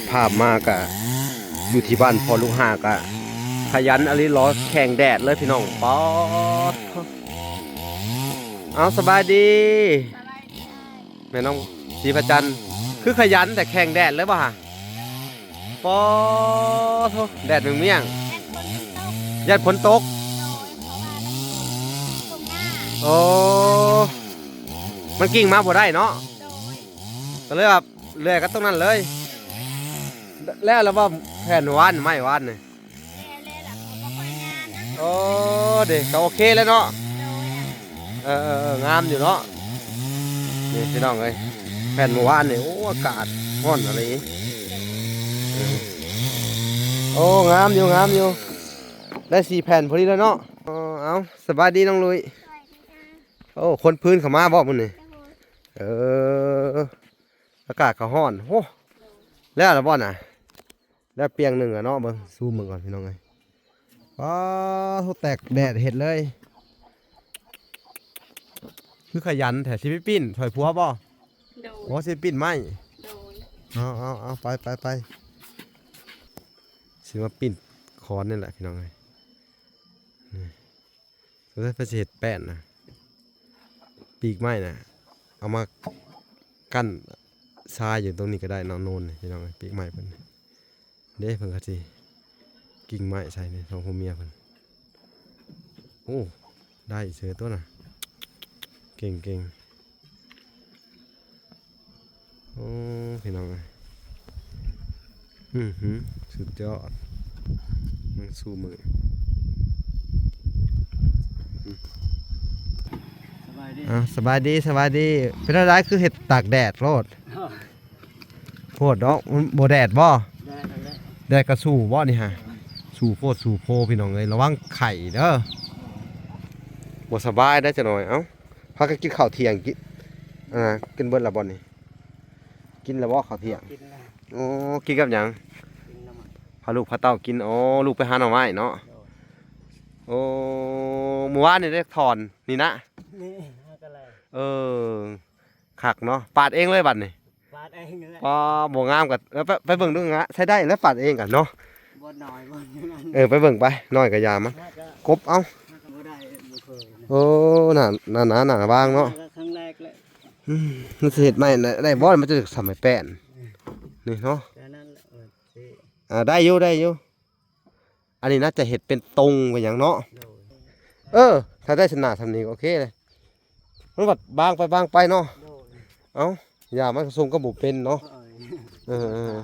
ພາບມາກະຢູ່ທີ່ບ້ານພໍ່ລູກຫ້າກະຂະຫຍັນອີ່ຫຼີ ລໍແຂ່ງແດດເລີຍພີ່ນ້ອງ. ປາດ ເອົາ ສະບາຍດີ ສະບາຍດີ ແມ່ນ້ອງສີພະຈັນ ຄືຂະຫຍັນແຕ່ ແຂ່ງແດດເລີຍບໍ່ຫະ? ປາດໂທ້ ແດດແມ່ງໆ ຢ້ານຝົນຕົກ. ໂອ້ ມັນກິ້ງມາບໍ່ໄດ້ເນາະ ກະເລີຍວ່າ ເລື່ອຍກັນຕົງນັ້ນເລີຍ. ແລ້ວລະບໍ່ ແຜ່ນວານ ໄມ້ວານນີ້? ໂອ້ ເດ້ ກະໂອເຄແລ້ວເນາະ. ເອີໆໆ ງາມຢູ່ເນາະ. ນີ້ພີ່ນ້ອງເອີຍ ແຜ່ນມື້ວານນີ້ ໂອ້ ອາກາດຮ້ອນອີ່ຫຼີ. ເອີ ໂອ້ ງາມຢູ່ ງາມຢູ່ ໄດ້ສີ່ແຜ່ນພໍດີແລ້ວເນາະ. ເອົາ ສະບາຍດີນ້ອງລຸຍ. ໂອ້ ຄົນພື້ນເຂົ້າມາບໍ່ມື້ນີ້? ເອີ ອາກາດກະຮ້ອນ. ໂອ້ ແລ້ວລະບໍ່ນະ? ແລ້ວປ່ຽງໜຶ່ງລະເນາະ. ເບິ່ງ ຊູມເບິ່ງກ່ອນພີ່ນ້ອງເອີຍ. ປາດໂທ້ ແຕກແດດເຮັດເລີຍ. ຄືຂະຫຍັນແທ້. ຊິໄປປີ້ນຊ່ອຍຜົວບໍ່? ໂດຍ ໂອ້ ຊິໄປປີ້ນໄມ້. ໂດຍ ເອົາໆໆ ໄປໆໆ ຊິມາປີ້ນຄ້ອນນີ້ແຫຼະພີ່ນ້ອງເອີຍ. ນີ້ ສົງໄສເພິ່ນຊິເຮັດແປ້ນນະ ປີກໄມ້ນະ ເອົາມາກັ້ນຊາຢູ່ຕົງນີ້ກະໄດ້ເນາະ. ໂນນນີ້ພີ່ນ້ອງເອີຍ ປີກໄມ້ເພິ່ນເດ້ ເພິ່ນກະຊິກິ້ງໄມ້ໃສ່ນີ້ ສອງຜົວເມຍເພິ່ນ. ໂອ້ ໄດ້ເສີຕົວນະ ເກັ່ງໆ. ໂອ້ ພີ່ນ້ອງເອີຍ ອື້ຫື ສຸດຍອດ ມັນຊູມື. ສະບາຍດີ ເອົາ ສະບາຍດີ ສະບາຍດີ. ເປັນແນວໃດ ຄືເຮັດຕາກແດດໂລດ? ໂພດດອກ ມັນບໍ່ແດດບໍ່? ແດດ ແດດກະສູ້ບໍ່ນີ້ຫະ? ສູ້ໂພດສູ້ໂພພີ່ນ້ອງເອີຍ ລະວັງໄຂ້ເດີ. ບໍ່ສະບາຍໄດ໋ຈັກໜ້ອຍ. ເອົ້າ ພາກັນກິນເຂົ້າທ່ຽງ ກິນ ອ່າ ກິນເບິດລະບໍ່ນີ້? ກິນລະບໍ່ເຂົ້າທ່ຽງ? ກິນແລ້ວ. ໂອ້ ກິນກັບຫຍັງ? ກິນໜໍ່ໄມ້ ພາລູກພາເຕົ້າກິນ. ໂອ້ ລູກໄປຫາໜໍ່ໄມ້ເນາະ. ໂດຍ ໂອ້ ມື້ວານນີ້ໄດ້ຖອນນີ້ນະ? ນີ້ ຫາກະແລ. ເອີ ຄັກເນາະ ປາດເອງເລີຍບັດນີ້. ປາດເອງນີ້ແຫຼະ. ປາ ບໍ່ງາມກະ ເອີ ໄປ ໄປເບິ່ງດູງະ ໃຊ້ໄດ້ແລ້ວປາດເອງກະເນາະ. ບໍ່ໜ້ອຍບໍ່ຫຍັງ. ເອີ ໄປເບິ່ງໄປ ໜ້ອຍກະຢ່າມັນ ຫາກະ ກົບເອົາ. ຫາກະບໍ່ໄດ້ ບໍ່ເຄີຍນະ. ໂອ້ ໜ້າ ໜ້າ ໜ້າ ໜ້າວາງເນາະ. ຄັ້ງແລກແຫຼະ. ອືມ ມັນຊິເຮັດໄມ້ໄດ້ບໍ່? ມັນຈະສຳໄມ້ແປ້ນ ອືມ ນີ້ເນາະ. ແຕ່ນັ້ນແຫຼະ ເອີ ຊິ ອ່າ ໄດ້ຢູ່ ໄດ້ຢູ່. ອັນນີ້ໜ້າຈະເຮັດເປັນຕົງເປັນຫຍັງເນາະ. ໂດຍ ເອີ ຖ້າໄດ້ຊະນະຊ່ຳນີ້ກະໂອເຄເລີຍ. ມັນບັດບາງໄປບາງໄປເນາະ. ໂດຍ ເອົ້າ ຢ່າມັນກະຊົງກະບໍ່ເປັນເນາະ. ເອີ ເອີ ເອີ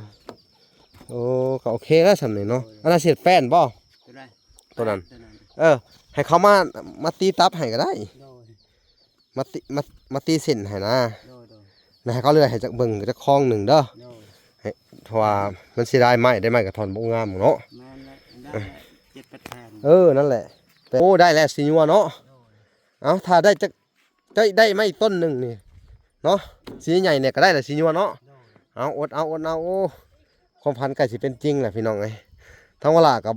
ໂອ້ ກະໂອເຄແລ້ວຊ່ຳນີ້ເນາະ. ໂດຍ ອັນນັ້ນຊິເຮັດແປ້ນບໍ່? ໂຕໃດ? ໂຕນັ້ນ ໂຕນັ້ນ. ເອີ ໃຫ້ເຂົາມາ ມາຕີຕັບໃຫ້ກະໄດ້. ໂດຍ ມາຕິ ມາ ມາຕີເສັ້ນໃຫ້ນະ. ໂດຍ ໂດຍ ແລ້ວໃຫ້ເຂົາເລື່ອຍໃຫ້ຈັກເບິ່ງຈັກຄອງໜຶ່ງເດີ. ໂດຍ ໃຫ້ ເພາະວ່າມັນເສຍດາຍໄມ້ ໄດ້ໄມ້ກະທ່ອນບໍ່ງາມເນາະ. ແມ່ນແຫຼະ ໄດ້ແລ້ວ ເຈັດແປດແຜ່ນ. ເອີ ນັ້ນແຫຼະ. ໂອ້ ໄດ້ແລ້ວສີຍົວເນາະ. ໂດຍ ເອົາ ຖ້າໄດ້ຈັກ ໄດ້ ໄດ້ໄມ້ຕົ້ນໜຶ່ງນີ້ເນາະ ສີໃຫຍ່ແດ່ກະໄດ້ລະສີຍົວເນາະ. ໂດຍ ເອົາ ອົດເອົາ ອົດເອົາ. ໂອ້ ຄວາມຝັນໃກ້ຊິເປັນຈິງແລ້ວພີ່ນ້ອງເອີຍ. ທາງວາລາກະ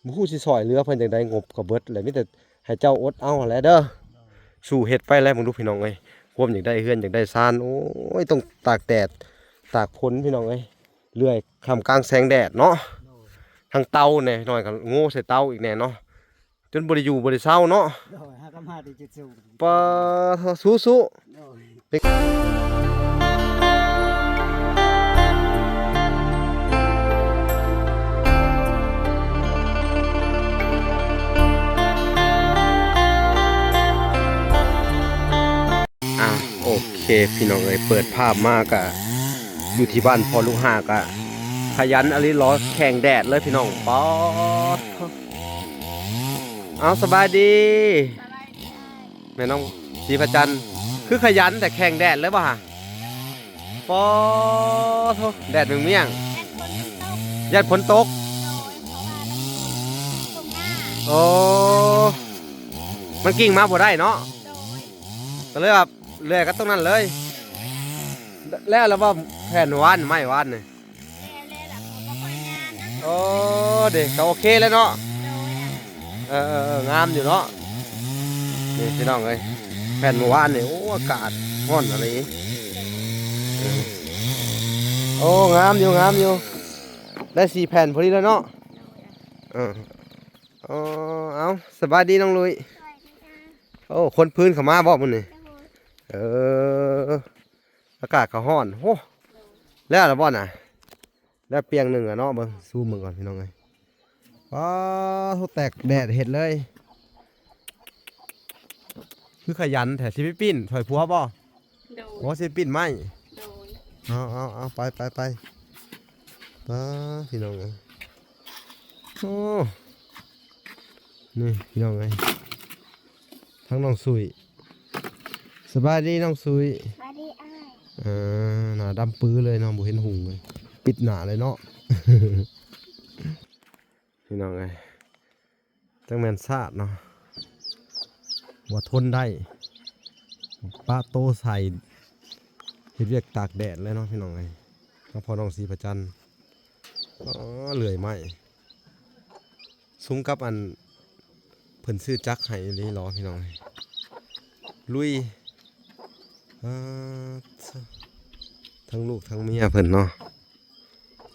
ບໍ່ຮູ້ຊິຊ່ອຍເຫຼືອເພິ່ນຈັ່ງໃດ ງົບກະເບິດແລ້ວ ມີແຕ່ໃຫ້ເຈົ້າອົດເອົາຫັ້ນແຫຼະເດີ. ໂດຍ ສູ້ເຮັດໄປແລ້ວ ເບິ່ງດູພີ່ນ້ອງເອີຍ ຄວາມຢາກໄດ້ເຮືອນຢາກໄດ້ຊານ. ໂອ້ຍ ຕ້ອງຕາກແດດຕາກຝົນພີ່ນ້ອງເອີຍ ເລື່ອຍທ່າມກາງແສງແດດເນາະ. ໂດຍ ທັງເຕົາແດ່ ໜ້ອຍກະໂງ່ໃສ່ເຕົາອີກແດ່ເນາະ ຈົນບໍ່ໄດ້ຢູ່ບໍ່ໄດ້ເຊົາເນາະ. ໂດຍ ຫາກະມາແຕ່ຈຸດສູງ. ປາ ສູ້ໆ. ໂດຍ ອ່າ ໂອເຄພີ່ນ້ອງເອີຍ ເປີດພາບມາກະຢູ່ທີ່ບ້ານພໍ່ລູກຫ້າກະຂະຫຍັນອີ່ຫຼີ ລໍແຂ່ງແດດເລີຍພີ່ນ້ອງ. ປາດ ເອົາ ສະບາຍດີ ສະບາຍດີ ແມ່ນ້ອງສີພະຈັນ ຄືຂະຫຍັນແຕ່ ແຂ່ງແດດເລີຍບໍ່ຫະ? ປາໂທ້ ແດດແມ່ງໆ ຢ້ານຝົນຕົກ ຢ້ານຝົນຕົກ. ໂອ້ ມັນກິ້ງມາບໍ່ໄດ້ເນາະ ກະເລີຍວ່າເລື່ອຍກັນຕົງນັ້ນເລີຍ. ແລ້ວລະບໍ່ ແຜ່ນວານ ໄມ້ວານນີ້? ໂອ້ ເດ້ ກະໂອເຄແລ້ວເນາະ. ເອີໆໆ ງາມຢູ່ເນາະ. ນີ້ພີ່ນ້ອງເອີຍ ແຜ່ນມື້ວານນີ້ ໂອ້ ອາກາດຮ້ອນອີ່ຫຼີ. ເອີ ໂອ້ ງາມຢູ່ ງາມຢູ່ ໄດ້ສີ່ແຜ່ນພໍດີແລ້ວເນາະ. ເອີ ເອົາ ສະບາຍດີນ້ອງລຸຍ. ໂອ້ ຄົນພື້ນເຂົ້າມາບໍ່ມື້ນີ້? ເອີ ອາກາດກໍຮ້ອນ. ໂອ້ ແລ້ວລະບໍ່ນະ? ແລ້ວປ່ຽງໜຶ່ງລະເນາະ. ເບິ່ງ ຊູມເບິ່ງກ່ອນພີ່ນ້ອງເອີຍ. ປ້າໂທ້ ແຕກແດດເຮັດເລີຍ. ຄືຂະຫຍັນແທ້. ຊິໄປປີ້ນຊ່ອຍຜົວບໍ່? ໂດຍ. ໂອ້ ຊິໄປປີ້ນໄມ້. ໂດຍ. ເອົາ ເອົາ ເອົາ ໄປ ໄປ ໄປ. ປ້າ ພີ່ນ້ອງເອີຍ. ໂອ້ ນີ້ພີ່ນ້ອງເອີຍ ທາງນ້ອງສຸຍ. ສະບາຍດີນ້ອງສຸຍ. ສະບາຍດີອ້າຍ. ເອີ ໜ້າດຳປືເລີຍເນາະ ບໍ່ເຫັນຫຸ່ງເລີຍ ປິດໜ້າເລີຍເນາະ. ພີ່ນ້ອງເອີຍ ຈັ່ງແມ່ນຊາດເນາະ ວ່າທົນໄດ້ ປະໂຕໃສ່ ເຮັດວຽກຕາກແດດເລີຍເນາະ ພີ່ນ້ອງເອີຍ. ກັບພໍ່ນ້ອງສີພະຈັນ ອໍ ເລື່ອຍໄມ້ ສົມກັບອັນເພິ່ນຊື້ຈັກໃຫ້ອີ່ຫຼີເນາະ ພີ່ນ້ອງເອີຍ. ລຸຍ ປາດ ທັງລູກທັງເມຍເພິ່ນເນາະ.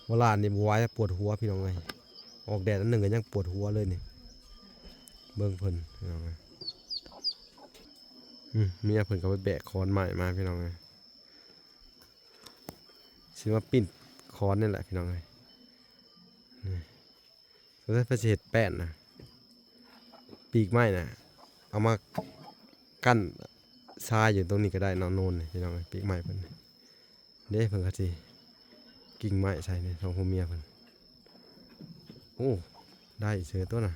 ວະລານີ້ບໍ່ໄຫວ ປວດຫົວພີ່ນ້ອງເອີຍ. ອອກແດດອັນໜຶ່ງກໍຍັງປວດຫົວເລີຍນີ້ ເບິ່ງເພິ່ນພີ່ນ້ອງເອີຍ. ອືມ ເມຍເພິ່ນກໍໄປແບກຂອນໄມ້ມາພີ່ນ້ອງເອີຍ ຊິມາປີ້ນຂອນນີ້ແຫຼະພີ່ນ້ອງເອີຍ. ນີ້ ສົງໄສເພິ່ນຊິເຮັດແປ້ນນະ ປີກໄມ້ນະ ເອົາມາກັ້ນຊາຢູ່ຕົງນີ້ກໍໄດ້ເນາະ ໂນນນີ້ພີ່ນ້ອງເອີຍ. ປີກໄມ້ເພິ່ນເດ້ ເພິ່ນກໍຊິກິ່ງໄມ້ໃສ່ນີ້ ສອງຜົວເມຍເພິ່ນ. ໂອ້ ໄດ້ເສີຕົວນະ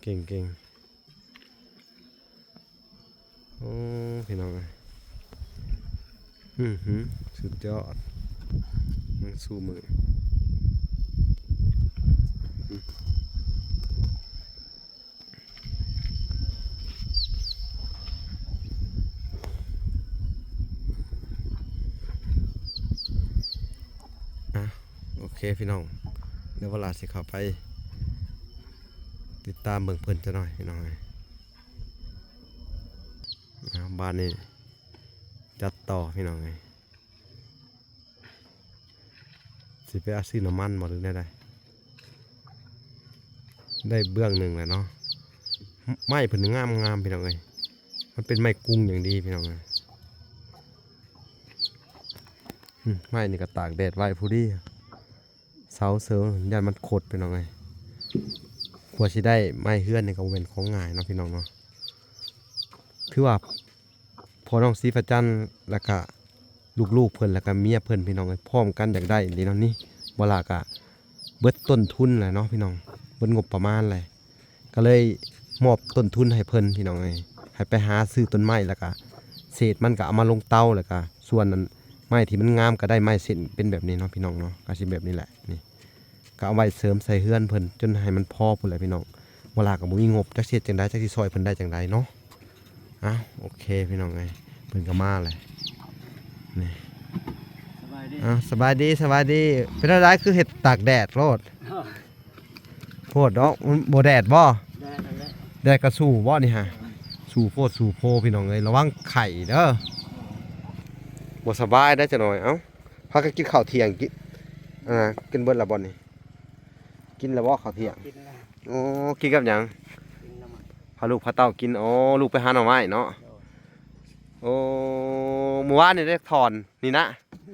ເກັ່ງໆ. ໂອ້ ພີ່ນ້ອງເອີຍ ອື້ຫື ສຸດຍອດ ມັນສູ້ມື. ອ່ະ ໂອເຄພີ່ນ້ອງ ດຽວວະລາຊິເຂົ້າໄປຕິດຕາມເບິ່ງເພິ່ນຈັກໜ້ອຍພີ່ນ້ອງເອີຍ. ອ່າ ບາດນີ້ຈັດຕໍ່ພີ່ນ້ອງເອີຍ ຊິໄປເອົາຊື້ນ້ຳມັນບໍ່ ຫຼືແນວໃດ? ໄດ້ເບື້ອງໜຶ່ງແລ້ວເນາະ. ໄມ້ເພິ່ນງາມໆ ພີ່ນ້ອງເອີຍ ມັນເປັນໄມ້ກຸງຢ່າງດີພີ່ນ້ອງເອີຍ. ອືມ ໄມ້ນີ້ກໍຕາກແດດໄວ້ພໍດີ. ເສົາເສີງ ຢ້ານມັນຄົດ ພີ່ນ້ອງເອີຍ. ກວ່າຊິໄດ້ໄມ້ເຮືອນນີ້ກໍບໍ່ແມ່ນຂອງງ່າຍເນາະ ພີ່ນ້ອງເນາະ. ຖືວ່າພໍ່ນ້ອງສີພະຈັນ ແລ້ວກະລູກໆເພິ່ນ ແລ້ວກະເມຍເພິ່ນ ພີ່ນ້ອງເອີຍ ພ້ອມກັນຢາກໄດ້ອີ່ຫຼີເນາະ. ນີ້ ບໍ່ຫຼາກະເບິດຕົ້ນທຶນແຫຼະເນາະ ພີ່ນ້ອງ ເບິດງົບປະມານແຫຼະ. ກໍເລີຍມອບຕົ້ນທຶນໃຫ້ເພິ່ນ ພີ່ນ້ອງເອີຍ ໃຫ້ໄປຫາຊື້ຕົ້ນໄມ້ ແລ້ວກະເສດມັນກໍເອົາມາລົງເຕົາ ແລ້ວກະສ່ວນອັນໄມ້ທີ່ມັນງາມກໍໄດ້ໄມ້ເສັ້ນເປັນແບບນີ້ເນາະ ພີ່ນ້ອງເນາະ. ກໍຊິແບບນີ້ແຫຼະ ນີ້ ກໍເອົາໄວ້ເສີມໃສ່ເຮືອນເພິ່ນຈົນໃຫ້ມັນພໍພຸ້ນແຫຼະ ພີ່ນ້ອງ. ບໍ່ຫຼາກໍບໍ່ມີງົບ ຈັກຊິເຮັດຈັ່ງໃດ ຈັກຊິຊ່ອຍເພິ່ນໄດ້ຈັ່ງໃດເນາະ. ອ້າວ ໂອເຄ ພີ່ນ້ອງເອີຍ ເພິ່ນກໍມາແຫຼະ ນີ້. ສະບາຍດີ ອ້າວ ສະບາຍດີ ສະບາຍດີ. ເປັນຈັ່ງໃດ ຄືເຮັດຕາກແດດໂລດ? ໂພດເນາະ ມັນບໍ່ແດດບໍ່? ແດດນັ້ນແຫຼະ ແດດກໍສູ້ບໍ່ນີ້ຫາ? ສູ້ໂພດສູ້ໂພ ພີ່ນ້ອງເອີຍ ລະວັງໄຂ້ເດີ ບໍ່ສະບາຍໄດ໋ຈັກໜ້ອຍ. ເອົ້າ ພາກັນກິນເຂົ້າທ່ຽງ ກິນ ອ່າ ກິນເບິດແລ້ວບໍ່ນີ້? ກິນແລ້ວບໍ່ເຂົ້າທ່ຽງ? ກິນແລ້ວ. ໂອ້ ກິນກັບຫຍັງ? ກິນໜໍ່ໄມ້ ພາລູກພາເຕົ້າກິນ. ໂອ້ ລູກໄປຫາໜໍ່ໄມ້ເນາະ? ໂດຍ. ໂອ້ ມື້ວານນີ້ໄດ້ຖອນນີ້ນະ?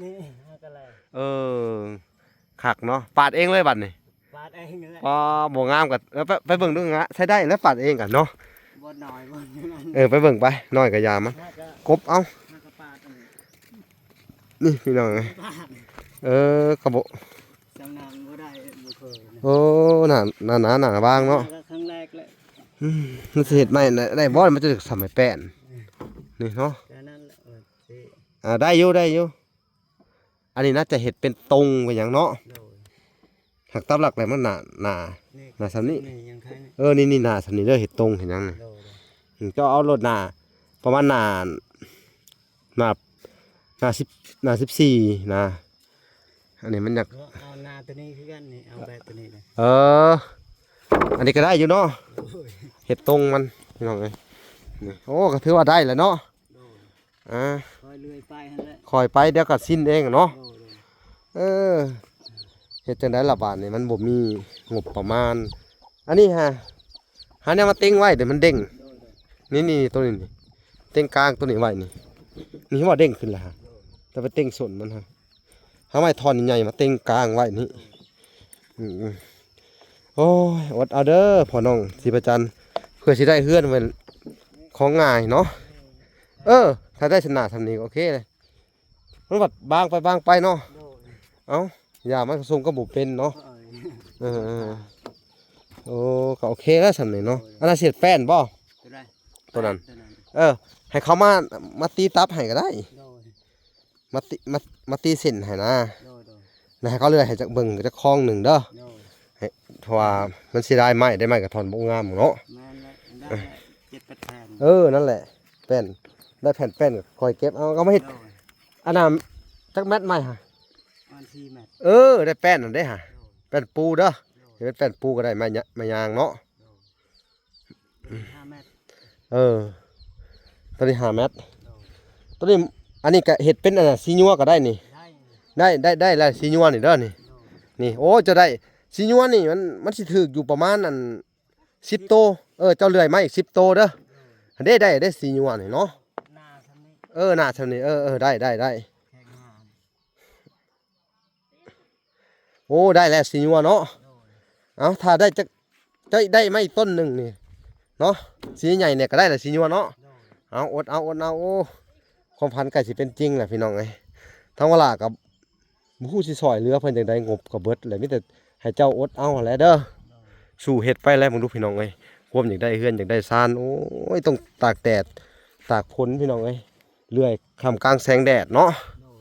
ນີ້ ຫາກະແລ. ເອີ ຄັກເນາະ ປາດເອງເລີຍບັດນີ້? ປາດເອງນີ້ແຫຼະ. ອໍ ບໍ່ງາມກໍ ເອີ ໄປ ໄປເບິ່ງດູງະ ໃຊ້ໄດ້ແລ້ວ ປາດເອງກັນເນາະ. ບໍ່ໜ້ອຍບໍ່ນັ້ນ ເອີ ໄປເບິ່ງໄປ ໜ້ອຍກໍຢ່າມັນ ຫາກະ ກົບເອົາ ຫາກະປາດອັນນີ້ ນີ້ພີ່ນ້ອງເອີຍ. ປາດ ເອີ ກະບໍ່ ຈຳນຳບໍ່ໄດ້ ບໍ່ເຄີຍນະ. ໂອ້ ໜ້າ ໜ້າ ໜ້າ ໜ້າວາງເນາະ ຄັ້ງແລກແຫຼະ. ອືມ ມັນຊິເຮັດໃໝ່ໄດ້ບໍ່? ມັນຈະສຳໃຫ້ແປ້ນ ອືມ ນີ້ເນາະ. ແຕ່ນັ້ນແຫຼະ ເອີ ຊິ ອ່າ ໄດ້ຢູ່ ໄດ້ຢູ່. ອັນນີ້ໜ້າຈະເຮັດເປັນຕົງເປັນຫຍັງເນາະ. ໂດຍ. ຫາກຕາມຫຼັກແລ້ວມັນໜ້າ ໜ້າ ນີ້ ໜ້າສ່ຳນີ້ ນີ້ຍັງໄຄນີ້. ເອີ ນີ້ ນີ້ໜ້າສ່ຳນີ້ເດີ ເຮັດຕົງເຮັດຫຍັງນີ້. ໂດຍ ໂດຍ. ອືມ ເຈົ້າເອົາໂລດໜ້າ ປະມານໜ້າ ໜ້າ ໜ້າສິບ ໜ້າສິບສີ່ນະ. ອັນນີ້ມັນຢາກ ເອົາໜ້າຕົວນີ້ຄືກັນນີ້ ເອົາແບບຕົວນີ້ເດີ. ເອີ ອັນນີ້ກໍໄດ້ຢູ່ເນາະ. ໂດຍ. ເຮັດຕົງມັນ ພີ່ນ້ອງເອີຍ ນີ້. ໂອ້ ກໍຖືວ່າໄດ້ແລ້ວເນາະ. ໂດຍ. ອ່າ ຄ່ອຍເລື່ອຍໄປຫັ້ນແຫຼະ ຄ່ອຍໄປ ດຽວກໍຊິນເອງເນາະ. ໂດຍ ໂດຍ. ເອີ ເຮັດຈັ່ງໃດລະບາດນີ້ ມັນບໍ່ມີງົບປະມານ. ອັນນີ້ຫາ ຫາແນວມາເຕັງໄວ້ ດຽວມັນເດ້ງ. ນີ້ໆ ໂຕນີ້ນີ້ ເຕັງກາງໂຕນີ້ໄວ້ນີ້ ນີ້ວ່າເດ້ງຂຶ້ນແລ້ວຫາ ແຕ່ໄປເຕັງສົ້ນມັນຫາ ຫາໄມ້ທ່ອນໃຫຍ່ໆ ມາເຕັງກາງໄວ້ນີ້. ອືມ ໂອ້ຍ ອົດເອົາເດີພໍ່ນ້ອງສີປະຈັນ ເພື່ອຊິໄດ້ເຮືອນເປັນຂອງງ່າຍເນາະ. ເອີ ຖ້າໄດ້ຊະນະສ່ຳນີ້ກໍໂອເຄເລີຍ. ມັນບັດບາງໄປບາງໄປເນາະ. ໂດຍ ເອົ້າ ຢ່າ ມັນກໍສົ່ງກໍບໍ່ເປັນເນາະ. ເອີ ເອີ ເອີ ໂອ້ ກໍໂອເຄແລ້ວສ່ຳນີ້ເນາະ. ໂດຍ ອັນນັ້ນຊິເຮັດແປ້ນບໍ່? ໂຕໃດ? ໂຕນັ້ນ ໂຕນັ້ນ ເອີ ໃຫ້ເຂົາມາ ມາຕີຕັບໃຫ້ກໍໄດ້. ໂດຍ ມາຕີ ມາ ມາຕີເສັ້ນໃຫ້ນະ. ໂດຍ ໂດຍ ແລ້ວໃຫ້ເຂົາເລື່ອຍໃຫ້ຈັກເບິ່ງຈັກຄອງໜຶ່ງເດີ. ໂດຍ ໃຫ້ ເພາະວ່າມັນເສຍດາຍໄມ້ ໄດ້ໄມ້ກະທ່ອນບໍ່ງາມເນາະ. ແມ່ນແຫຼະ ໄດ້ເຈັດແປດແຜ່ນ. ເອີ ນັ້ນແຫຼະ ແປ້ນ ໄດ້ແຜ່ນແປ້ນກໍຄ່ອຍເກັບເອົາ ເອົາມາເຮັດ. ໂດຍ ອັນນັ້ນຈັກແມັດໄມ້ຫະ? ປະມານສີ່ແມັດ. ເອີ ໄດ້ແປ້ນນັ້ນເດ້ຫະ. ໂດຍ ແປ້ນປູເດີ. ໂດຍ ເຮັດເປັນແປ້ນປູກໍໄດ້ ໄມ້ຍະ ໄມ້ຍາງເນາະ. ໂດຍ ຫ້າແມັດ. ເອີ ຕົວນີ້ຫ້າແມັດ. ໂດຍ ຕົວນີ້ ອັນນີ້ກະເຮັດເປັນອັນນ່າ ສີຍົວກໍໄດ້ນີ້. ໄດ້ ໄດ້ ໄດ້ ໄດ້ແລ້ວ ສີຍົວນີ້ເດີນີ້. ໂດຍ ນີ້ ໂອ້ ເຈົ້າໄດ້ສີຍົວນີ້ ມັນ ມັນຊິຖືກຢູ່ປະມານອັນ ສິບໂຕ. ເອີ ເຈົ້າເລື່ອຍມາອີກສິບໂຕເດີ. ໂດຍ ເດ້ ໄດ້ ໄດ້ສີຍົວນີ້ເນາະ. ໜ້າສ່ຳນີ້ ເອີ ໜ້າສ່ຳນີ້ ເອີ ເອີ ໄດ້ ໄດ້ ໄດ້ ແຂງຫາ ໂອ້ ໄດ້ແລ້ວສີຍົວເນາະ. ໂດຍ ເອົາ ຖ້າໄດ້ຈັກ ເຈົ້າໄດ້ມາອີກຕົ້ນໜຶ່ງນີ້ເນາະ ສີໃຫຍ່ແດ່ກໍໄດ້ລະສີຍົວເນາະ. ໂດຍ ເອົາ ອົດເອົາ ອົດເອົາ. ໂອ້ ຄວາມຝັນໃກ້ຊິເປັນຈິງແລ້ວພີ່ນ້ອງເອີຍ. ທາງວາລາກໍບໍ່ຮູ້ຊິຊ່ອຍເຫຼືອເພິ່ນຈັ່ງໃດ ງົບກໍເບິດແລ້ວ ມີແຕ່ໃຫ້ເຈົ້າອົດເອົາຫັ້ນແຫຼະເດີ. ໂດຍ ສູ້ເຮັດໄປແລ້ວ ເບິ່ງດູພີ່ນ້ອງເອີຍ ຄວາມຢາກໄດ້ເຮືອນ ຢາກໄດ້ຊານ ໂອ້ຍ ຕ້ອງຕາກແດດຕາກຝົນພີ່ນ້ອງເອີຍ ເລື່ອຍທ່າມກາງແສງແດດເນາະ. ໂດຍ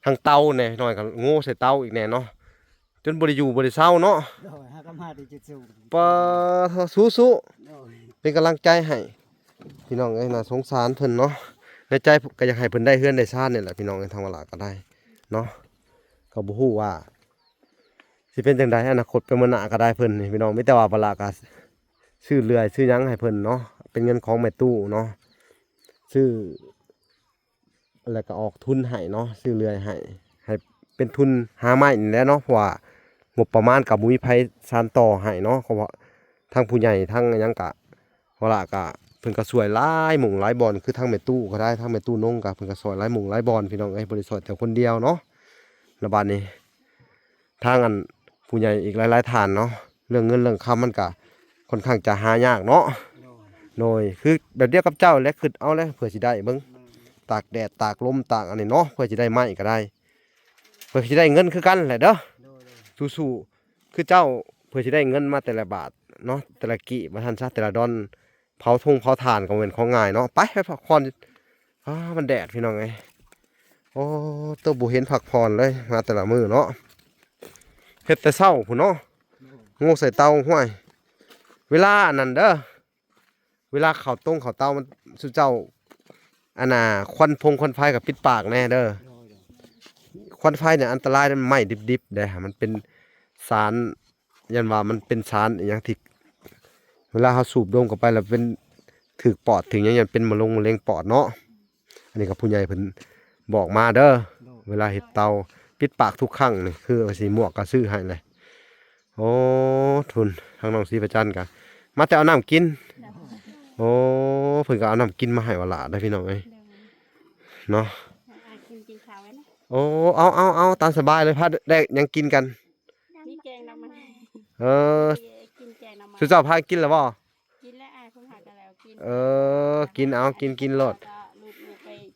ທັງເຕົາແດ່ ນ້ອຍກໍໂງ່ໃສ່ເຕົາອີກແດ່ເນາະ ຈົນບໍ່ໄດ້ຢູ່ບໍ່ໄດ້ເຊົາເນາະ. ໂດຍ ຫາກໍມາແຕ່ຈຸດສູງ ປາ ສູ້ໆ ໂດຍ ເປັນກຳລັງໃຈໃຫ້ພີ່ນ້ອງເອີຍ. ໜ້າສົງສານເພິ່ນເນາະ ໃນໃຈກໍຢາກໃຫ້ເພິ່ນໄດ້ເຮືອນໄດ້ຊານນີ້ແຫຼະພີ່ນ້ອງເອີຍ. ທາງວາລາກໍໄດ້ເນາະ ກໍບໍ່ຮູ້ວ່າຊິເປັນຈັ່ງໃດອະນາຄົດໄປມື້ໜ້າກໍໄດ້ເພິ່ນນີ້ພີ່ນ້ອງ. ມີແຕ່ວ່າວາລາກໍຊື້ເລື່ອຍຊື້ຫຍັງໃຫ້ເພິ່ນເນາະ ເປັນເງິນຂອງແມ່ຕູ້ເນາະ ຊື້ ແລ້ວກໍອອກທຶນໃຫ້ເນາະ ຊື້ເລື່ອຍໃຫ້ ໃຫ້ເປັນທຶນຫາໄມ້ນີ້ແຫຼະເນາະ. ເພາະວ່າງົບປະມານກໍບໍ່ມີໃຜສານຕໍ່ໃຫ້ເນາະ ເພາະວ່າທາງຜູ້ໃຫຍ່ທາງຫຍັງກະ ເພາະວ່າກະເພິ່ນກໍຊ່ວຍຫຼາຍໝ່ອງຫຼາຍບ່ອນ ຄືທາງແມ່ຕູ້ກໍໄດ້ ທາງແມ່ຕູ້ນົງກໍເພິ່ນກໍຊ່ວຍຫຼາຍໝ່ອງຫຼາຍບ່ອນພີ່ນ້ອງເອີຍ ບໍ່ໄດ້ຊ່ວຍແຕ່ຄົນດຽວເນາະ. ແລ້ວບາດນີ້ ທາງອັນຜູ້ໃຫຍ່ອີກຫຼາຍໆທ່ານເນາະ ເລື່ອງເງິນເລື່ອງຄຳມັນກະຄ່ອນຂ້າງຈະຫາຍາກເນາະ. ໂດຍ ໂດຍ ຄືແບບດຽວກັບເຈົ້າແຫຼະ ຄຶດເອົາແຫຼະ ເພື່ອຊິໄດ້ເບິ່ງ ແມ່ນ ຕາກແດດຕາກລົມຕາກອັນນີ້ເນາະ ເພື່ອຊິໄດ້ໄມ້ກໍໄດ້ ເພື່ອຊິໄດ້ເງິນຄືກັນແຫຼະເດີ. ໂດຍ ໂດຍ ສູ້ໆ ຄືເຈົ້າ ເພື່ອຊິໄດ້ເງິນມາແຕ່ລະບາດເນາະ ແຕ່ລະກີບວ່າຊັ້ນຊະ ແຕ່ລະດອນ ເຜົາທົງເຜົາຖ່ານກໍບໍ່ແມ່ນຂອງງ່າຍເນາະ. ໄປ ໄປພັກຜ່ອນ ອ້າ ມັນແດດພີ່ນ້ອງເອີຍ. ໂອ້ ໂຕ ບໍ່ເຫັນພັກຜ່ອນເລີຍ ມາແຕ່ລະມື້ເນາະ ເຮັດແຕ່ເຊົ້າພຸ້ນເນາະ ໂງ່ໃສ່ເຕົາ. ຫ້ວຍ ເວລາອັນນັ້ນເດີ ເວລາເຂົ້າຕົງເຂົ້າເຕົາ ມັນ ຊຸມເຈົ້າ ອັນນ່າ ຄວັນຟົງຄວັນໄຟກໍປິດປາກແດ່ເດີ. ໂດຍ ໂດຍ ຄວັນໄຟນີ້ອັນຕະລາຍ ໄມ້ດິບໆເດ້ ມັນເປັນສານ ຢ້ານວ່າມັນເປັນສານອີ່ຫຍັງທີ່ ເວລາເຮົາສູບດົມເຂົ້າໄປແລ້ວເປັນ ຖືກປອດຖືກຫຍັງ ຢ້ານເປັນມະລົງມະເລັງປອດເນາະ. ອັນນີ້ກໍຜູ້ໃຫຍ່ເພິ່ນບອກມາເດີ. ໂດຍ ເວລາເຮັດເຕົາ ປິດປາກທຸກຄັ້ງນີ້ ຄືວ່າຊິໝວກກໍຊື້ໃຫ້ແຫຼະ. ໂອ້ ທຸນ ທາງນ້ອງສີພະຈັນກໍມາແຕ່ເອົານ້ຳກິນ. ໂດຍ ໂອ້ ເພິ່ນກໍເອົານ້ຳກິນມາໃຫ້ວາລາໄດ໋ ພີ່ນ້ອງເອີຍ ໂດຍ ເນາະ. ອ່າ ກິນ ກິນເຂົ້າໄວ້ນະ. ໂອ້ ເອົາ ເອົາ ເອົາ ຕາມສະບາຍເລີຍ ພາໄດ້ຫຍັງກິນກັນ. ມີແກງໜໍ່ໄມ້. ເອີ ກິນແກງໜໍ່ໄມ້. ຊຸມເຈົ້າພາກິນແລ້ວບໍ່? ກິນແລ້ວ ອ້າຍເພິ່ນຫາກັນແລ້ວກິນ. ເອີ ກິນເອົາ ກິນ ກິນໂລດ.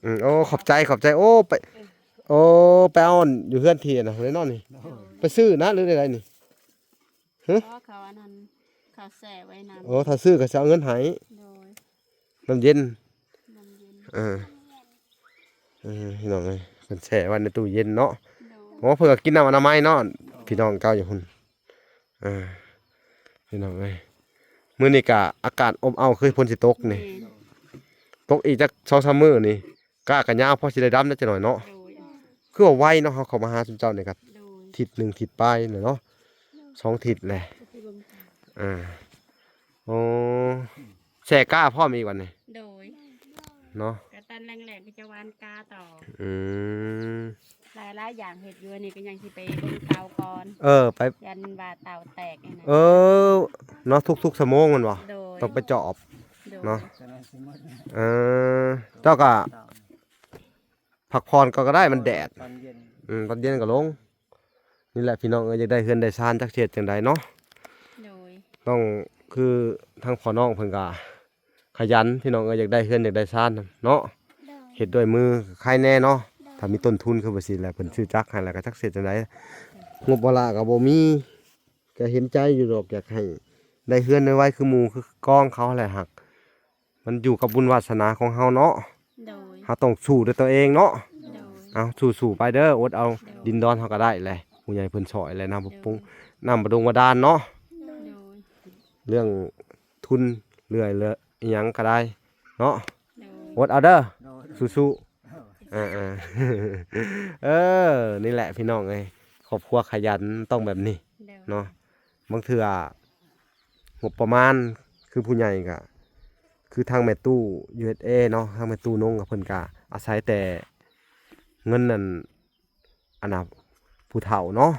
ອືມ ໂອ້ ຂອບໃຈ ຂອບໃຈ. ໂອ້ ໄປ ເອີ ໂອ້ ໄປເອົາຢູ່ເຮືອນທີ່ອັນນັ້ນເນາະນີ້. ໂດຍ ໄປຊື້ນະ ຫຼືໃດໆນີ້? ຮຶ ເຂົາອັນນັ້ນ ເຂົາແຊ່ໄວ້ນຳ. ໂອ້ ຖ້າຊື້ກໍຊິເອົາເງິນໃຫ້. ໂດຍ ນ້ຳເຢັນ ນ້ຳເຢັນ. ເອີ ເອີ ພີ່ນ້ອງເອີຍ ເພິ່ນແຊ່ໄວ້ໃນຕູ້ເຢັນເນາະ. ໂດຍ ໂອ້ ເພິ່ນກໍກິນນ້ຳອະນາໄມເນາະ. ໂດຍ ພີ່ນ້ອງເຈົ້າຢູ່ພຸ້ນ. ເອີ ພີ່ນ້ອງເອີຍ ມື້ນີ້ກະອາກາດອົບເອົ້າ ຄືຝົນຊິຕົກນີ້. ແມ່ນ ຕົກອີກຈັກສອງສາມມື້ນີ້ ກ້າກະຍາວ ພໍຊິໄດ້ດຳແດ່ຈັກໜ້ອຍເນາະ. ໂດຍ ຄືວ່າໄວເນາະ ເຮົາເຂົ້າມາຫາຊຸມເຈົ້ານີ້ກະ ໂດຍ ທິດໜຶ່ງທິດປາຍແລ້ວເນາະ ສອງທິດແຫຼະ. ອ່າ ໂອ້ ແຊ່ກ້າພ້ອມອີກບັດນີ້. ໂດຍ ເນາະ ກະຕອນແລງໆ ກໍຈະຫວ່ານກ້າຕໍ່. ອືມ ຫຼາຍໆຢ່າງເຮັດຢູ່ ອັນນີ້ກໍຍັງຊິໄປເບິ່ງເຕົາກ່ອນ ເອີ ໄປ ຢ້ານວ່າເຕົາແຕກນີ້ນະ ເອີ ເນາະ ທຸກໆຊົ່ວໂມງແມ່ນບໍ່? ໂດຍ ຕ້ອງໄປຈອບ ໂດຍ ເນາະ ເອີ ເຈົ້າກໍພັກຜ່ອນກ່ອນກໍໄດ້ ມັນແດດ ຕອນເຢັນ ອືມ ຕອນເຢັນກໍລົງ. ນີ້ແຫຼະພີ່ນ້ອງເອີຍ ຢາກໄດ້ເຮືອນໄດ້ຊານຈັກຊິເຮັດຈັ່ງໃດເນາະ ໂດຍ ຕ້ອງ ຄືທາງພໍ່ນ້ອງເພິ່ນກໍຂະຫຍັນພີ່ນ້ອງເອີຍ ຢາກໄດ້ເຮືອນຢາກໄດ້ຊານເນາະ ໂດຍ ເຮັດດ້ວຍມືໄຄແນ່ເນາະ ໂດຍ ຖ້າມີຕົ້ນທຶນຄືວ່າຊີ້ແຫຼະ ເພິ່ນຊື້ຈັກໃຫ້ແລ້ວກໍຈັກຊິເຮັດຈັ່ງໃດ ໂດຍ ງົບວາລະກໍບໍ່ມີ ກໍເຫັນໃຈຢູ່ດອກ ຢາກໃຫ້ໄດ້ເຮືອນໄວໆຄືໝູ່ຄືກອງເຂົາແຫຼະ ຫາກ ມັນຢູ່ກັບບຸນວາສະໜາຂອງເຮົາເນາະ ໂດຍ ເຮົາຕ້ອງສູ້ດ້ວຍຕົວເອງເນາະ ໂດຍ ເອົາ ສູ້ໆໄປເດີ ອົດເອົາ ໂດຍ ດິນດອນເຮົາກໍໄດ້ແຫຼະ ຜູ້ໃຫຍ່ເພິ່ນຊ່ອຍແຫຼະ ນ້ຳ ໂດຍ ປຸງ ນ້ຳບາດົງບາດານເນາະ ໂດຍ ເລື່ອງທຶນເລື່ອຍເລີ ອີ່ຫຍັງກໍໄດ້ເນາະ ໂດຍ ອົດເອົາເດີ ໂດຍ ສູ້ໆ ເອີ ເອີ ເອີ ນີ້ແຫຼະພີ່ນ້ອງເອີຍ ຄອບຄົວຂະຫຍັນຕ້ອງແບບນີ້ ໂດຍ ເນາະ ບາງເທື່ອ ງົບປະມານຄືຜູ້ໃຫຍ່ກະ ຄືທາງແມ່ຕູ້ ຢູເອສເອ ເນາະ ທາງແມ່ຕູ້ນົງກະ ເພິ່ນກະອາໄສແຕ່ເງິນນັ້ນ ອັນນ່າ ຜູ້ເຖົ້າເນາະ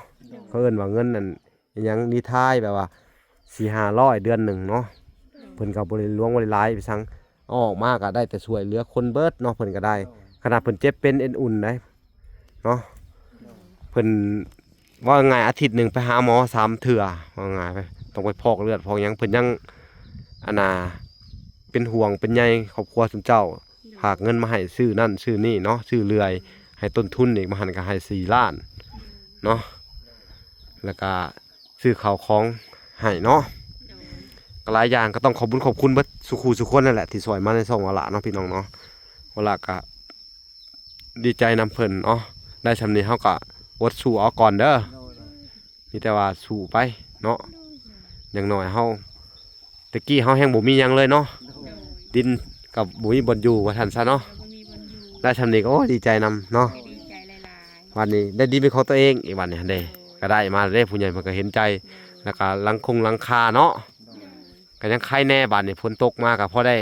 ເຂົາເອີ້ນວ່າເງິນນັ້ນ ອີ່ຫຍັງ ຣີທາຍ ແບບວ່າສີ່ຫ້າຮ້ອຍເດືອນໜຶ່ງເນາະ ເພິ່ນກໍບໍ່ໄດ້ຫຼວງບໍ່ໄດ້ຫຼາຍໄປສັງ ເອົາອອກມາກໍໄດ້ແຕ່ຊ່ວຍເຫຼືອຄົນເບິດເນາະ ເພິ່ນກໍໄດ້ ຂະໜາດເພິ່ນເຈັບເປັນເອັນອຸ່ນໄດເນາະ ເພິ່ນ ເວົ້າງ່າຍອາທິດໜຶ່ງໄປຫາໝໍສາມເທື່ອ ເວົ້າງ່າຍໄປ ຕ້ອງໄປພອກເລືອດພອກຫຍັງ ເພິ່ນຍັງ ອັນນ່າ ເປັນຫ່ວງເປັນໃຍຄອບຄົວຊຸມເຈົ້າ ໂດຍ ຝາກເງິນມາໃຫ້ຊື້ນັ້ນຊື້ນີ້ເນາະ ຊື້ເລື່ອຍ ໃຫ້ຕົ້ນທຶນອີກ ມາຫັ້ນກໍໃຫ້ສີ່ລ້ານເນາະ ແລ້ວກໍຊື້ເຂົ້າຂອງໃຫ້ເນາະ ໂດຍ ກໍຫຼາຍຢ່າງ ກໍຕ້ອງຂອບບຸນຂອບຄຸນເບິດສູ່ຄູ່ສູ່ຄົນນັ້ນແຫຼະ ທີ່ຊ່ວຍມາໃນຊ່ອງວາລະເນາະ ພີ່ນ້ອງເນາະ ວາລະກໍດີໃຈນຳເພິ່ນເນາະ ໄດ້ຊ່ຳນີ້ເຮົາກໍອົດສູ້ເອົາກ່ອນເດີ ໂດຍ ມີແຕ່ວ່າສູ້ໄປເນາະ ຢ່າງໜ້ອຍເຮົາ ແຕ່ກີ້ເຮົາແຮ່ງບໍ່ມີຫຍັງເລີຍເນາະ ໂດຍ ດິນກໍບໍ່ມີບ່ອນຢູ່ວ່າຊັ້ນຊະເນາະ ບໍ່ມີບ່ອນຢູ່ ໄດ້ຊ່ຳນີ້ກໍ ໂອ້ ດີໃຈນຳເນາະ ໂດຍ ດີໃຈຫຼາຍໆ ບັດນີ້ໄດ້ດິນເປັນຂອງຕົວເອງອີກ ບັດນີ້ຫັ້ນເດ້ ໂດຍ ກໍໄດ້ມາເດ້ ຜູ້ໃຫຍ່ເພິ່ນກໍເຫັນໃຈ ໂດຍ ແລ້ວກໍຫຼັງຄົງຫຼັງຄາເນາະ ໂດຍ ກໍຍັງໄຄແນ່ ບັດນີ້ຝົນຕົກມາກໍພໍໄດ້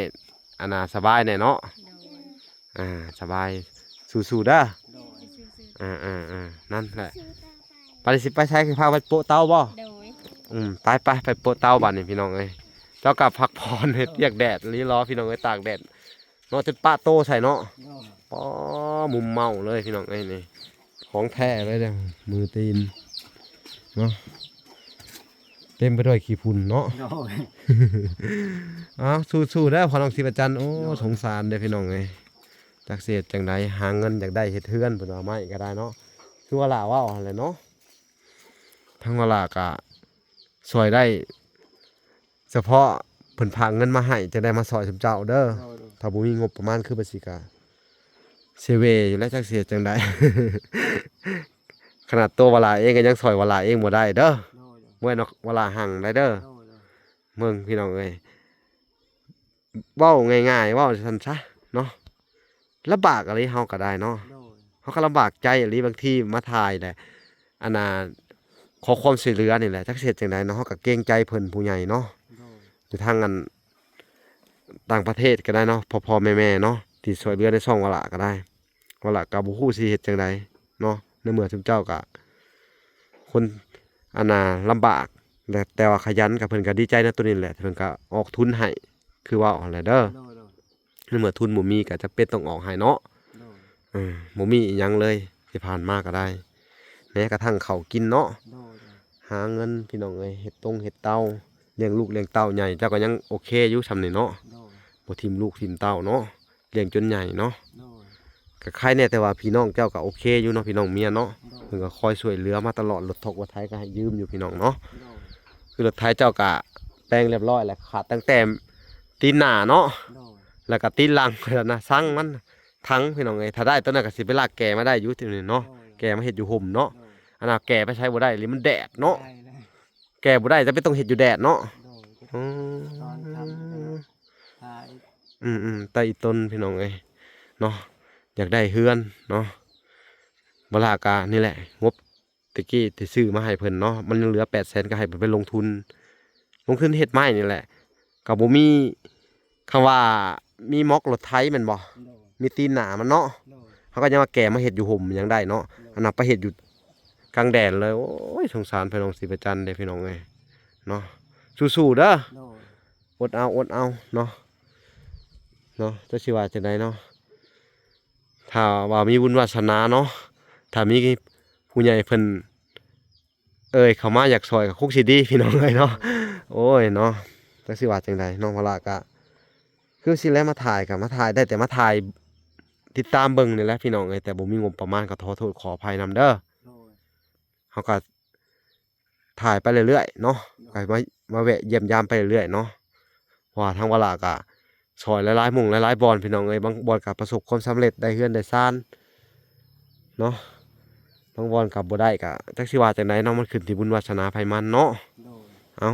ອັນນ່າ ສະບາຍແນ່ເນາະ ໂດຍ ອ່າ ສະບາຍ ສູ້ໆເດີ ໂດຍ ອ່າໆໆ ນັ້ນແຫຼະ ປານນີ້ຊິໄປໃສ ຊິພາໄປໂປະເຕົາບໍ່ ໂດຍ ອືມ ໄປໆ ໄປໂປະເຕົາບັດນີ້ພີ່ນ້ອງເອີຍ ເຈົ້າກໍພັກຜ່ອນ ເຮັດວຽກແດດລີລໍພີ່ນ້ອງເອີຍ ຕາກແດດເນາະ ຈົນປະໂຕໃສ່ເນາະ ໂດຍ ອໍ ມຸມເມົາເລີຍພີ່ນ້ອງເອີຍ ນີ້ຂອງແທ້ເລີຍເດີ້ ມືຕີນເນາະ ເຕັມໄປດ້ວຍຂີ້ຝຸ່ນເນາະ ໂດຍ ເອົາ ສູ້ໆເດີພໍ່ນ້ອງທິບອາຈັນ ໂອ້ ໂດຍ ສົງສານເດີ້ພີ່ນ້ອງເອີຍ ຈັກຊິເຮັດຈັ່ງໃດ ຫາເງິນຢາກໄດ້ເຮັດເຮືອນ ເພິ່ນວ່າໄມ້ກໍໄດ້ເນາະ ຄືວ່າຫຼ້າເວົ້າຫັ້ນແຫຼະເນາະ ທາງວາລະກະຊ່ວຍໄດ້ສະເພາະເພິ່ນຝາກເງິນມາໃຫ້ ຈັ່ງໄດ້ມາຊ່ອຍຊຸມເຈົ້າເດີ ໂດຍ ໂດຍ ຖ້າບໍ່ມີງົບປະມານຄືປາຊິກະເຊເວຢູ່ແລ້ວ ຈັກຊິເຮັດຈັ່ງໃດ ຂະໜາດຕົວວາລະເອງກໍຍັງຊ່ອຍວາລະເອງບໍ່ໄດ້ເດີ ໂດຍ ໂດຍ ບໍ່ແມ່ນວ່າວາລະຮັ່ງໄດ້ເດີ ໂດຍ ໂດຍ ເບິ່ງພີ່ນ້ອງເອີຍ ເວົ້າງ່າຍໆ ເວົ້າຊັ້ນຊະເນາະ ລຳບາກອີ່ຫຼີເຮົາກໍໄດ້ເນາະ ໂດຍ ເຮົາກໍລຳບາກໃຈອີ່ຫຼີ ບາງທີມາຖ່າຍແຫຼະ ອັນນ່າ ຂໍຄວາມຊ່ວຍເຫຼືອນີ້ແຫຼະ ຈັກຊິເຮັດຈັ່ງໃດເນາະ ເຮົາກໍເກງໃຈເພິ່ນຜູ້ໃຫຍ່ເນາະ ໂດຍ ຢູ່ທາງອັນຕ່າງປະເທດກໍໄດ້ເນາະ ພໍ່ໆແມ່ໆເນາະ ທີ່ຊ່ວຍເຫຼືອໃນຊ່ອງວາລະກໍໄດ້ ວາລະກໍບໍ່ຮູ້ຊິເຮັດຈັ່ງໃດເນາະ ໃນເມື່ອຊຸມເຈົ້າກໍຄົນ ອັນນ່າ ລຳບາກ ແຕ່ ແຕ່ວ່າຂະຫຍັນ ກໍເພິ່ນກໍດີໃຈນຳໂຕນີ້ແຫຼະ ເພິ່ນກໍອອກທຶນໃຫ້ ຄືເວົ້າຫັ້ນແຫຼະເດີ ໂດຍ ໂດຍ ໃນເມື່ອທຶນບໍ່ມີກໍຈຳເປັນຕ້ອງອອກໃຫ້ເນາະ ໂດຍ ເອີ ບໍ່ມີອີ່ຫຍັງເລີຍ ທີ່ຜ່ານມາກໍໄດ້ ແມ້ກະທັ່ງເຂົ້າກິນເນາະ ໂດຍ ໂດຍ ຫາເງິນພີ່ນ້ອງເອີຍ ເຮັດຕົງເຮັດເຕົາ ລ້ຽງລູກລ້ຽງເຕົ້າໃຫຍ່ ເຈົ້າກໍຍັງໂອເຄຢູ່ຊ່ຳນີ້ເນາະ ໂດຍ ບໍ່ຖິ້ມລູກຖິ້ມເຕົ້າເນາະ ລ້ຽງຈົນໃຫຍ່ເນາະ ໂດຍ ກໍໄຄແນ່ ແຕ່ວ່າພີ່ນ້ອງເຈົ້າກໍໂອເຄຢູ່ເນາະ ພີ່ນ້ອງເມຍເນາະ ໂດຍ ເພິ່ນກໍຄອຍຊ່ວຍເຫຼືອມາຕະຫຼອດ ລົດທົກລົດໄຖກໍໃຫ້ຢືມຢູ່ພີ່ນ້ອງເນາະ ໂດຍ ຄືລົດໄຖເຈົ້າກໍແປງລຽບຮ້ອຍແລ້ວ ຂາດຕັ້ງແຕ່ຕີນໜ້າເນາະ ໂດຍ ແລ້ວກໍຕີນຫຼັງນະ ຊັງມັນ ຖັງພີ່ນ້ອງເອີຍ ຖ້າໄດ້ໂຕນັ້ນກໍຊິໄປລາກແກ່ມາໄດ້ຢູ່ທີ່ນີ້ເນາະ ໂດຍ ແກ່ມາເຮັດຢູ່ຮົ່ມເນາະ ໂດຍ ອັນນ່າ ແກ່ໄປໃສບໍ່ໄດ້ອີ່ຫຼີ ມັນແດດເນາະ ໄດ້ເລີຍ ແກ່ບໍ່ໄດ້ ຈະເປັນຕ້ອງເຮັດຢູ່ແດດເນາະ ໂດຍ ອືມ ຕອນຄ່ຳ ຖ້າອີກ ອືມໆ ແຕ່ອີ່ຕົນພີ່ນ້ອງເອີຍເນາະ ຢາກໄດ້ເຮືອນເນາະ ເວລາກະນີ້ແຫຼະ ງົບ ແຕ່ກີ້ທີ່ຊື້ມາໃຫ້ເພິ່ນເນາະ ມັນຍັງເຫຼືອແປດແສນ ກໍໃຫ້ເພິ່ນໄປລົງທຶນ ລົງທຶນເຮັດໄມ້ນີ້ແຫຼະ ກໍບໍ່ມີ ຄຳວ່າມີໝອກລົດໄຖແມ່ນບໍ່? ໂດຍ ມີຕີນໜ້າມັນເນາະ ໂດຍ ເຮົາກໍຍັງວ່າແກ່ມາເຮັດຢູ່ຮົ່ມຍັງໄດ້ເນາະ ໂດຍ ອັນນັ້ນໄປເຮັດຢູ່ກາງແດນເລີຍ. ໂອ້ຍ ສົງສານພີ່ນ້ອງສີປະຈັນເດ້ພີ່ນ້ອງເອີຍເນາະ. ສູ້ໆເດີ ໂດຍ ອົດເອົາ ອົດເອົາເນາະ ເນາະ ຈັກຊິວ່າຈັ່ງໃດເນາະ. ຖ້າວ່າມີບຸນວາສະໜາເນາະ ຖ້າມີຜູ້ໃຫຍ່ເພິ່ນເອີ່ຍເຂົ້າມາຢາກຊ່ອຍກໍຄົງຊິດີພີ່ນ້ອງເອີຍເນາະ. ໂອ້ຍເນາະ ຈັກຊິວ່າຈັ່ງໃດເນາະ ວາລະກະຄືຊິແລະ ມາຖ່າຍກໍມາຖ່າຍໄດ້ ແຕ່ມາຖ່າຍຕິດຕາມເບິ່ງນີ້ແຫຼະພີ່ນ້ອງເອີຍ ແຕ່ບໍ່ມີງົບປະມານ ກໍຂໍໂທດຂໍອະໄພນຳເດີ. ໂດຍ ເຮົາກໍ ถ่ายไปเรื่อยๆเนาะ โดย ก็มา มาแวะเยี่ยมยามไปเรื่อยๆเนาะ เพราะว่าทางวาระก็ช่อยหลายๆหม่องหลายๆบ่อนพี่น้องเอ้ย บางบ่อนก็ประสบความสำเร็จ ได้เฮือนได้ซานเนาะ บางบ่อนก็บ่ได้ ก็จักสิว่าจั่งใดเนาะ มันขึ้นที่บุญวาสนาไผมันเนาะ โดย เอา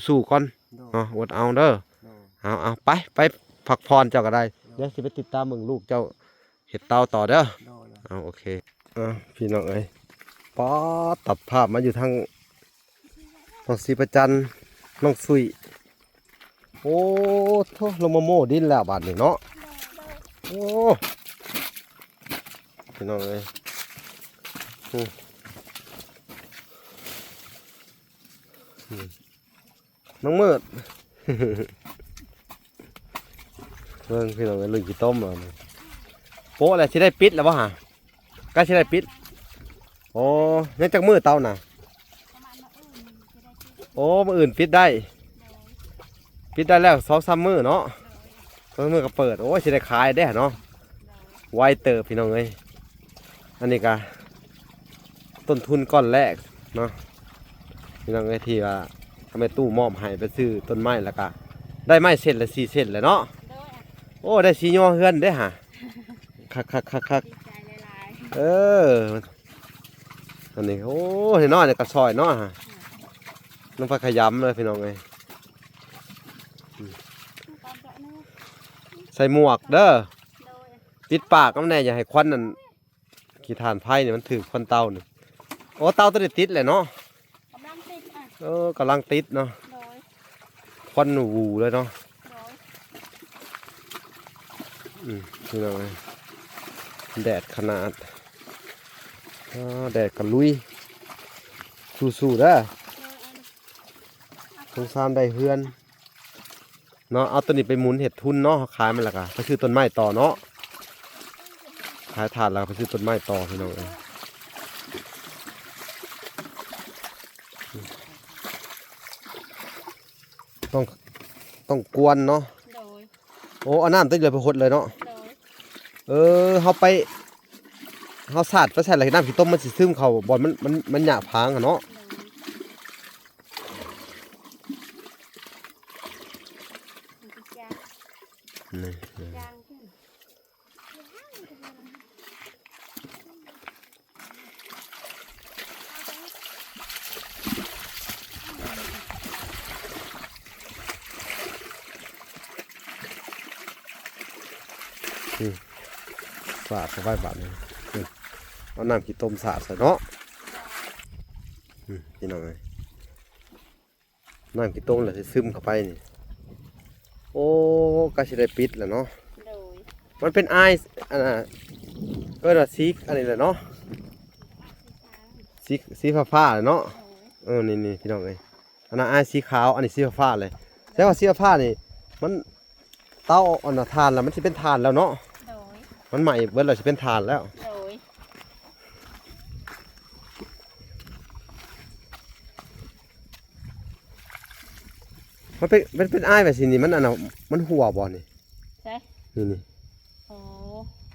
สู้ๆก่อน โดย เนาะ อดเอาเด้อ โดย เอาๆ ไป ไปพักผ่อนเจ้าก็ได้ โดย เดี๋ยวสิไปติดตามเบิ่งลูกเจ้า เฮ็ดเตาต่อเด้อ โดย เอา โอเค อ่ะ พี่น้องเอ้ย ป๊าด ตัดภาพมาอยู่ทางน้องศรีประจัน น้องสุย โอ้โธ่ ลงมาโม่ดินแล้วบาดนี้เนาะ โอ้ พี่น้องเอ้ย อืม อืม น้องมืด เบิ่งพี่น้องเอ้ย ลุยขี้ต้มเอานี่ โป๊ะแล้ว สิได้ปิดแล้วบ่หา ใกล้สิได้ปิด โอ้ ยังจักมื้อเตาน่ะ โอ้ มื้ออื่นปิดได้ ปิดได้แล้ว สองสาม มื้อเนาะ สองมื้อก็เปิด โอ้ย สิได้ขายเด้เนาะ ไวเติบพี่น้องเอ้ย อันนี้ก็ต้นทุนก้อนแรกเนาะ พี่น้องเอ้ย ที่ว่าแม่ตู้มอบให้ไปซื้อต้นไม้ แล้วก็ได้ไม้เส้นละสี่เส้นแหละเนาะ โดย โอ้ ได้สีย่อเฮือนเด้หา คักๆๆๆ ดีใจหลายๆ เออ อันนี้ โอ้ น้อยๆนี่ก็ซอยเนาะหา ลงไปขยำเลยพี่น้องเอ้ย อืม ใส่หมวกเด้อ โดย ปิดปากนำแน่ อย่าให้ควันนั่น ขี้ถ่านไฟนี่มันถืกควันเตานี่ โอ้ เตาตัวนี้ติดแหละเนาะ กำลังติดอ่ะ เออ กำลังติดเนาะ โดย ควันหนูเลยเนาะ โดย อืม พี่น้องเอ้ย แดดขนาด อ่า แดดก็ลุย สู้ๆเด้อ โดย เอาดิ สงสารได้เฮือน เนาะ เอาตัวนี้ไปหมุนเฮ็ดทุนเนาะ ขายมันแล้วก็ไปซื้อต้นไม้ต่อเนาะ ขายถ่านแล้วก็ไปซื้อต้นไม้ต่อพี่น้องเอ้ย ต้อง ต้องกวนเนาะ โดย โอ้ เอาน้ำตัวเดียวไปหดเลยเนาะ โดย เออ เฮาไป เฮาสาดไปใส่แล้วน้ำขี้ต้มมันสิซึมเข้าบ่อนมัน มัน มันหยาบพางอะเนาะ โดย มันสิจาง นี่ จางขึ้น อืม สาดเข้าไปบาดนี้ อืม เอาน้ำขี้ต้มสาดใส่เนาะ อืม พี่น้องเอ้ย น้ำขี้ต้มแล้วสิซึมเข้าไปนี่ โอ้ ใกล้สิได้ปิดแล้วเนาะ โดย มันเป็นอ้าย อันน่ะ เอิ้นว่าสี อันนี้แหละเนาะ สี สีฟ้าๆแหละเนาะ โดย เออ นี่ๆ พี่น้องเอ้ย อันนั้นอ้ายสีขาว อันนี้สีฟ้าๆเลย แต่ว่าสีฟ้านี่ มัน เตาอันน่ะถ่านแล้วมันสิเป็นถ่านแล้วเนาะ โดย มันไหม้เบิดแล้วสิเป็นถ่านแล้ว โดย มันเป็น มันเป็นอ้ายแบบสินี่ มันอันน่ะ มันหัวบ่นี่ ใช่ นี่ๆ โอ้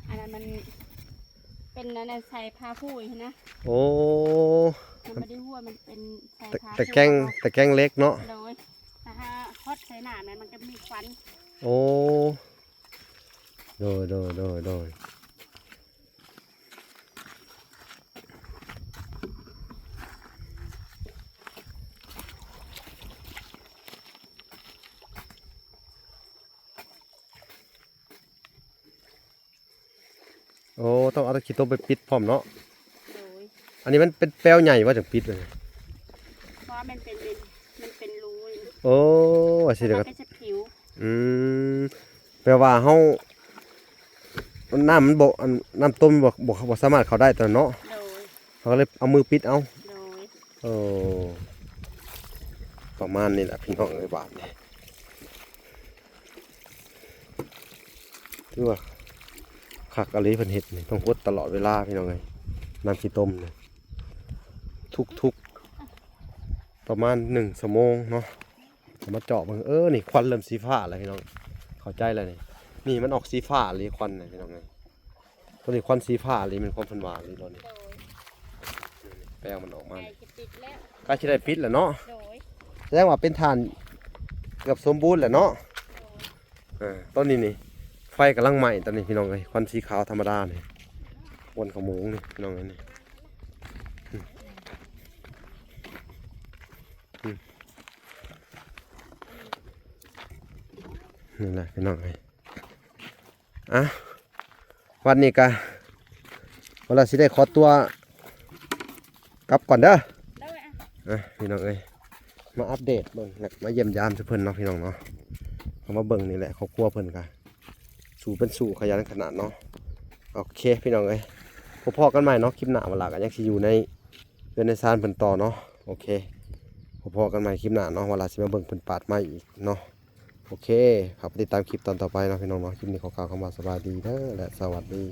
อันนั้นมันเป็นอันนั้นใส่ผ้าผู้หั่นนะ โอ้ มันบ่ได้หัว มันเป็นใส่ ตะ ผ้า ตะแกรง ผู้ ตะแกรงเหล็กเนาะ โดย ถ้าฮอดใส่หน้ามัน มันก็มีควัน โอ้ โดย โดย โดย โดย โอ้ ต้องเอาขี้ตมไปปิดพร้อมเนาะ โดย อันนี้มันเป็นแปลวใหญ่ว่าจั่งปิดเลย เพราะว่ามันเป็น มันเป็นรูอยู่ โอ้ ว่าสิเด้อ มันก็จะผิว อืม แปลว่าเฮา น้ำมันบ่ อัน น้ำต้มบ่ บ่ บ่สามารถเข้าได้ตอนเนาะ โดย ເຮົາກໍເລີຍເອົາມືປິດເອົາ. ໂດຍ. ເອີ ປະມານນີ້ແຫຼະພີ່ນ້ອງເອີຍ ບາດນີ້ ຖືວ່າຄັກອີ່ຫຼີເພິ່ນເຮັດນີ້ ຕ້ອງຫົດຕະຫຼອດເວລາພີ່ນ້ອງເອີຍ. ນ້ຳຂີ້ຕົມນີ້ ທຸກໆ ປະມານໜຶ່ງຊົ່ວໂມງເນາະ ເອົາມາເຈາະເບິ່ງ. ເອີ ນີ້ຄວັນເລີ່ມສີຟ້າແລ້ວພີ່ນ້ອງ ເຂົ້າໃຈແລ້ວນີ້. ນີ້ມັນອອກສີຟ້າອີ່ຫຼີຄວັນນະພີ່ນ້ອງເອີຍ. ຕົວນີ້ຄວັນສີຟ້າອີ່ຫຼີ ແມ່ນຄວາມເພິ່ນວ່າອີ່ຫຼີໂລດນີ້. ໂດຍ. ແປ້ວມັນອອກມາ ໃກ້ຊິປິດແລ້ວ ໃກ້ຊິໄດ້ປິດແລ້ວເນາະ. ໂດຍ. ແສດງວ່າເປັນຖ່ານເກືອບສົມບູນແລ້ວເນາະ. ໂດຍ. ເອີ ຕອນນີ້ນີ້ ໄຟກຳລັງໄໝ້ຕອນນີ້ພີ່ນ້ອງເອີຍ. ຄວັນສີຂາວທຳມະດານີ້ ຄວັນຂະໂໝງນີ້ພີ່ນ້ອງເອີຍນີ້. ອືມ ອືມ ນີ້ແຫຼະພີ່ນ້ອງເອີຍ. ອ່ະ ວັນນີ້ກະ ເວລາຊິໄດ້ຂໍຕົວກັບກ່ອນເດີ. ໂດຍ. ອ່ະ ອ່ະ ພີ່ນ້ອງເອີຍ ມາອັບເດດເບິ່ງ ແລະ ມາຢ້ຽມຢາມສູ່ເພິ່ນເນາະ ພີ່ນ້ອງເນາະ. ເຮົາມາເບິ່ງນີ້ແຫຼະ ຄອບຄົວເພິ່ນກະສູ້ເປັນສູ້ຂະຫຍັນຂະໜາດເນາະ. ໂອເຄ ພີ່ນ້ອງເອີຍ ພໍ້ກັນໃໝ່ເນາະ ຄລິບໜ້າ ວາລາກະຍັງຊິຢູ່ໃນເຮືອນໃນຊານເພິ່ນຕໍ່ເນາະ. ໂອເຄ ພໍ້ກັນໃໝ່ຄລິບໜ້າເນາະ ວາລາຊິມາເບິ່ງເພິ່ນປາດໄມ້ອີກເນາະ. ໂອເຄ ຝາກໄປຕິດຕາມຄລິບຕອນຕໍ່ໄປເນາະ ພີ່ນ້ອງເນາະ. ຄລິບນີ້ຂໍກ່າວຄຳວ່າສະບາຍດີເດີ ແລະ ສະຫວັດດີ.